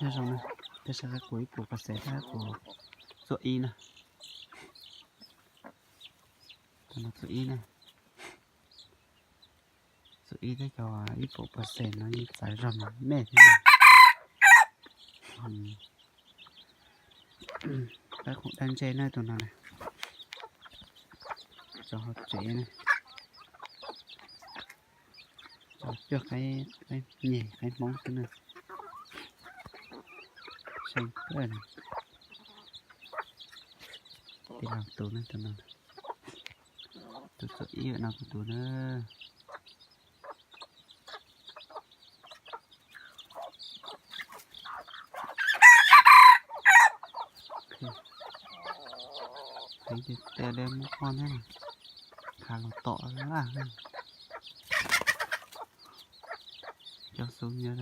Nyob zoo na, peb saib kuv ib puas percent thiab kuv txuam ib na. Tus no txuam ib na. Txuam ib thiab cov ib puas percent no yeej txawv zog me me thiab na. Peb khoom dab ntsej na tus no na. Cov hauv tsev na. Cov cuag qaib, qaib nyeg qaib hmoob xwb na. Seej kawg na. Tij laug tus na tus no. Tus txuam ib no kuv tus na. Heev tiag tiag li muab koj thiab, khav los tom laj. Cov xub nyob